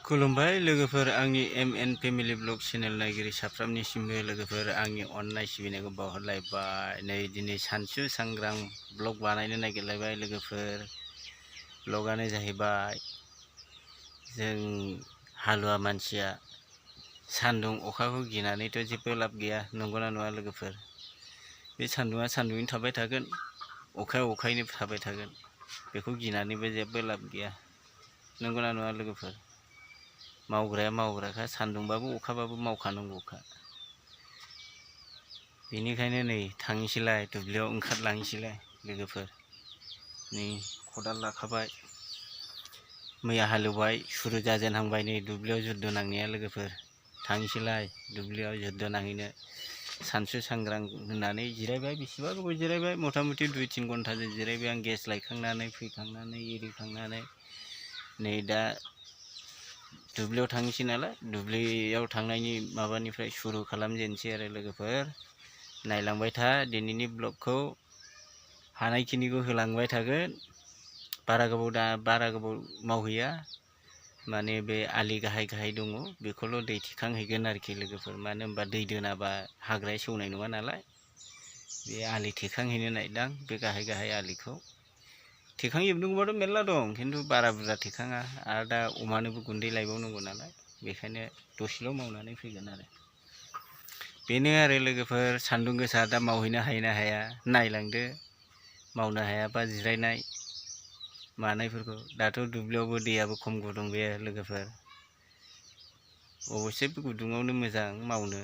खुलुमबाय लोगोफोर आंनि एमएन फेमिलि ब्लग चेनेल नायगिरि साफ्रोमनिसिमबो लोगोफोर आंनि अननाय सिबिनायखौ बावहरलायबाय। नै दिनै सानसु सांग्रां ब्लग बानायनो नागिरलायबाय लोगोफोर। ब्लगानो जाहैबाय जों हालुवा मानसिया सान्दुं अखाखौ गिनानैथ' जेबो लाब गैया, नंगौना नङा लोगोफोर? बे सान्दुङा सान्दुङैनो थाबाय थागोन, अखाया अखायैनो थाबाय थागोन, बेखौ गिनानैबो जेबो लाब गैया, नंगौना नङा लोगोफोर? मावग्राया मावग्राखा, सान्दुंबाबो अखाबाबो मावखानांगौखा। बेनिखायनो नै थांनोसैलाय, दुब्लियाव ओंखारलांनोसैलाय लोगोफोर। नै खदाल लाखाबाय, मैया हालेवबाय, सुरु जाजेनहांबाय नै दुब्लियाव जुद्ध नांनाया लोगोफोर। थांनोसैलाय दुब्लियाव जुद्ध नांहैनो। सानसु सांग्रां होननानै जिरायबाय, बेसेबा गोबाव जिरायबाय, मथा मथि 2-3 घन्टासो जिरायबाय आं गेस लायखांनानै फैखांनानै एरिखांनानै। नै दा दुब्लियाव थांनोसै नालाय, दुब्लियाव थांनायनि माबानिफ्राय सुरु खालामजेनसै आरो लोगोफोर। नायलांबाय था दिनैनि ब्लगखौ, हानायखिनिखौ होलांबाय थागोन। बारा गोबाव मावहैया, माने बे आलि गाहाय गाहाय दङ बेखौल' दै थिखांहैगोन आरोखि लोगोफोर। मानो होनबा दै दोनाबा हाग्राया सेवनाय नङा नालाय, बे आलि थेखांहैनो नागिरदां बे गाहाय गाहाय आलिखौ। थेखांजोबनांगौबाथ' मेरला दं, खिन्थु बारा बुरजा थेखाङा, आरो दा अमानोबो गुन्दै लायबावनांगौ नालाय, बेखायनो दसेल' मावनानै फैगोन आरो। बेनो आरो लोगोफोर, सान्दुं गोसा दा मावहैनो हायो ना हाया नायलांदो। मावनो हायाबा जिरायनाय मानायफोरखौ। दाथ' दुब्लियावबो दैयाबो खम गुदुं बे लोगोफोर। अबयसे गुदुङावनो मोजां मावनो,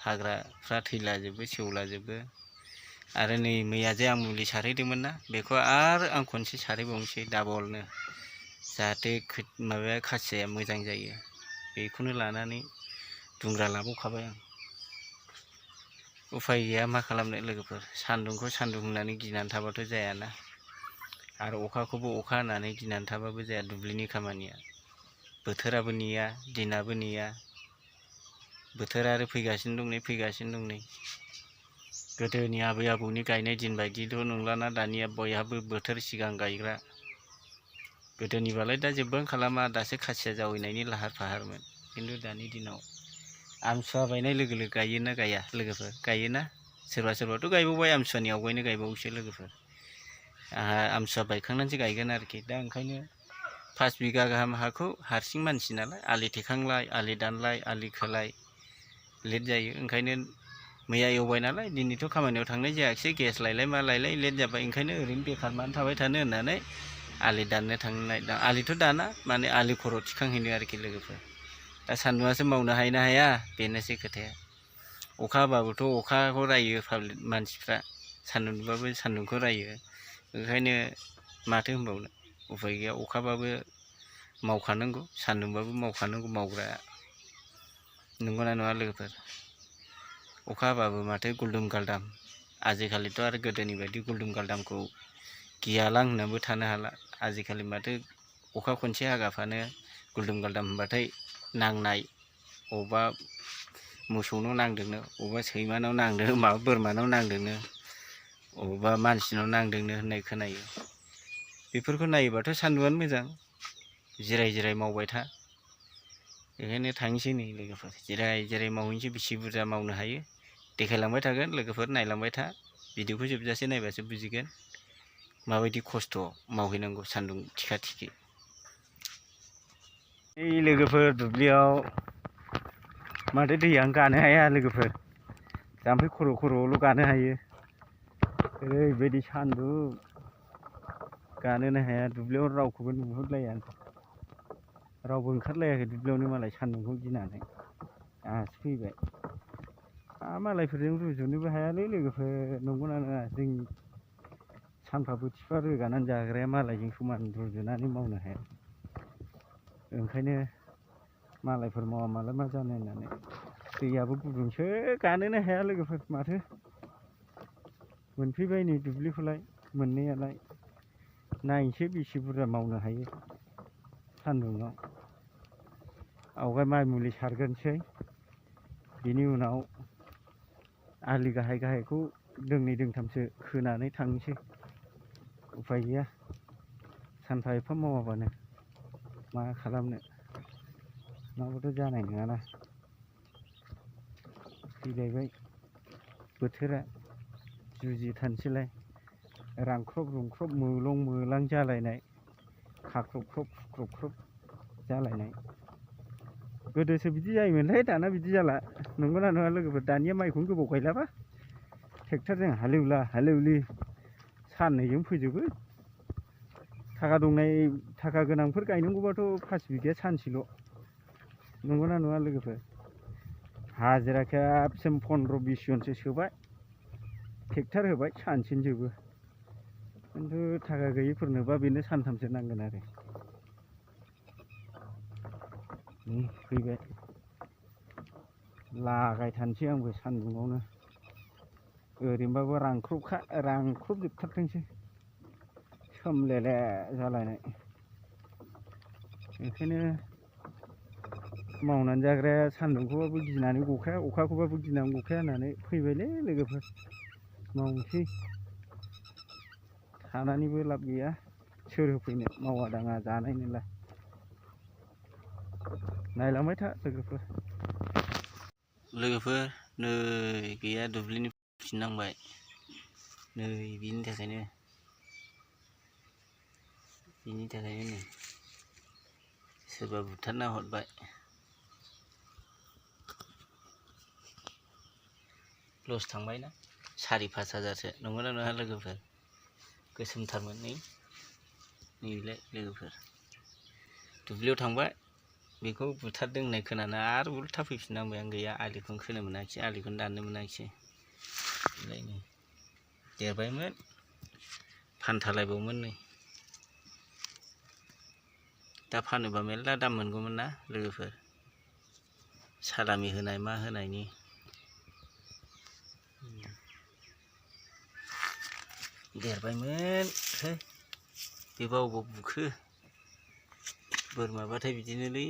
हाग्राफ्रा थैलाजोबो सेवलाजोबो। आरो नै मैया जे आं मुलि सारहैदोंमोन ना, बेखौ आरो आं खनसे सारहैबावनोसै डाबलनो, जाहाथे माबाया खासिया मोजां जायो। बेखौनो लानानै दुंग्रा लाबावखाबाय आं। उफाय गैया मा खालामनो लोगोफोर, सान्दुंखौ सान्दुं होननानै गिनानै थाबाथ' जायाना, आरो अखाखौबो अखा होननानै गिनानै थाबाबो जाया दुब्लिनि खामानिया। बोथोराबो नेया, दिनाबो नेया, बोथोर आरो फैगासिनो दं नै फैगासिनो दं नै। गोदोनि आबै आबौनि गायनाय दिन बायदिथ' नंलाना दानिया, बयहाबो बोथोर सिगां गायग्रा। गोदोनिबालाय दा जेबो खालामा, दासो खासिया जावैनायनि लाहार फाहारमोन। खिन्थु दानि दिनाव आमसुवा बायनाय लोगो लोगो गायोना गाया लोगोफोर? गायोना? सोरबा सोरबाथ' गायबावबाय, आमसुवानि आवगायनो गायबावोसो लोगोफोर। आंहा आमसुवा बायखांनानैसो गायगोन आरोखि। दा ओंखायनो 5 बिगा गाहाम हाखौ हारसिं मानसि नालाय, आलि थेखांलाय, आलि दानलाय, आलि खोलाय, लेट जायो। ओंखायनो मैया एवबाय नालाय, दिनैथ' खामानियाव थांनाय जायाखिसै, गेस लायलाय मा लायलाय लेट जाबाय। ओंखायनो ओरैनो बेखार मानो थाबाय थानो होननानै आलि दाननो थांनो नागिरदों। आलिथ' दाना, माने आलि खर' थिखांहैनो आरोखि लोगोफोर। दा सान्दुङासो मावनो हायो ना हाया बेनोसै खोथाया। अखा हाबाबोथ' अखाखौ रायो मानसिफ्रा, सान्दुं दुंबाबो सान्दुंखौ रायो। ओंखायनो माथो होनबावनो, उफाय गैया, अखाबाबो मावखानांगौ, सान्दुंबाबो मावखानांगौ मावग्राया। नंगौना नङा लोगोफोर? अखा हाबाबो माथो गुलदुम गालदाम, आजिखालिथ' आरो गोदोनि बायदि गुलदुम गालदामखौ गियालां होननानैबो थानो हाला। आजिखालि माथो अखा खनसे हागाफानो गुलदुम गालदाम होनबाथाय नांनाय, अबेबा मोसौनाव नांदोंनो, अबेबा सैमानाव नांदों, माबा बोरमानाव नांदोंनो, अबेबा मानसिनाव नांदोंनो होननाय खोनायो। बेफोरखौ नायोबाथ' सान्दुङानो मोजां, जिराय जिराय मावबाय था। बेखायनो थांनोसै नै लोगोफोर, जिराय जिराय मावहैनोसै, बेसे बुरजा मावनो हायो देखायलांबाय थागोन लोगोफोर। नायलांबाय था, भिडिअखौ जोबजासे नायबासो बुजिगोन माबायदि खस्थ' मावहैनांगौ सान्दुं थिखा थिखि। ओइ लोगोफोर, दुब्लियाव माथो दैयानो गानो हाया लोगोफोर, जाम्फै खर' खर'आवल' गानो हायो। ओरैबायदि सान्दुं, गानोनो हाया। दुब्लियाव रावखौबो नुहुरलाया, रावबो ओंखारलायाखै दुब्लियावनो, मालाय सान्दुंखौ गिनानै। आंहासो फैबाय। मालायफोरजों रुजुनोबो हायालै लोगोफोर, नंगौना नङा? जों सानफा बोथिफा रोगानानै जाग्राया मालायजों समान रुजुनानै मावनो हाया। ओंखायनो मालायफोर मावा मालाय मा जानो होननानै। दैयाबो गुदुंसो, गानोनो हाया लोगोफोर माथो। मोनफैबाय नै दुब्लिखौलाय, मोननायालाय। नायनोसै बेसे बुरजा मावनो हायो सान्दुङाव। आवगाय माइ मुलि सारग्रोनोसै, बिनि उनाव आलि गाहाय गाहायखौ दोंनै दोंथामसो खोनानै थांनोसै। उफाय गैया, सानफा एफा मावाबानो मा खालामनो। नङाबाथ' जानाय नङाना फैलायबाय बोथोरा जुजिथारनोसैलाय रानख्रब रुंख्रब मोलं मोलां जालायनाय खाख्रबख्रब फुख्रबख्रब जालायनाय गोदोसो बिदि जायोमोनलै दाना बिदि जाला नंगौना नङा लोगोफोर दानिया माइखौनो गोबाव गायलाबा ट्रेक्टरजों हालेवला हालेवलि साननैजों फोजोबो थाखा गोनांफोर गायनांगौबाथ' 5 बिगाया सानसेल' नंगौना नङा लोगोफोर हाजिरा खेबसेनो 15-20 जनसो सोबाय ट्रेक्टर होबाय सानसेनो जोबो खिन्थु थाखा गैयिफोरनोबा बेनो सानथामसो नांगोन आरो फैबाय लागायथारनोसै आंबो सान्दुङावनो ओरैनोबाबो रानख्रबजोबथारथोंसै सोमलेले जालायनाय ओंखायनो मावनानै जाग्राया सान्दुंखौबाबो गिनानै गखाया अखाखौबाबो गिनानै गखाया होननानै फैबायलै लोगोफोर मावनोसै थानानैबो लाब गैया सोर होफैनो मावा दाङा जानाय नंला नायलांबाय था लोगोफोर नै गैया दुब्लिनि फिननांबाय नै बिनि थाखायनो नै सोरबा बुथारना हरबाय लस थांबायना 4-5 हाजारसो नंगौना नङा लोगोफोर गोसोमथारमोन नैलाय लोगोफोर दुब्लियाव थांबाय बेखौ बुथारदों होननाय खोनाना आरो उल्था फैफिननांबाय आं गैया आलिखौनो खोनो मोनाखिसै आलिखौनो दाननो मोनाखिसै नै देरबायमोन फानथालायबावोमोन नै दा फानोबा मेरला दाम मोनगौमोन ना लोगोफोर सालामि होनाय मा होनायनि देरबायमोन बेबा अबाव बुखो बोरमाबाथाय बिदिनोलै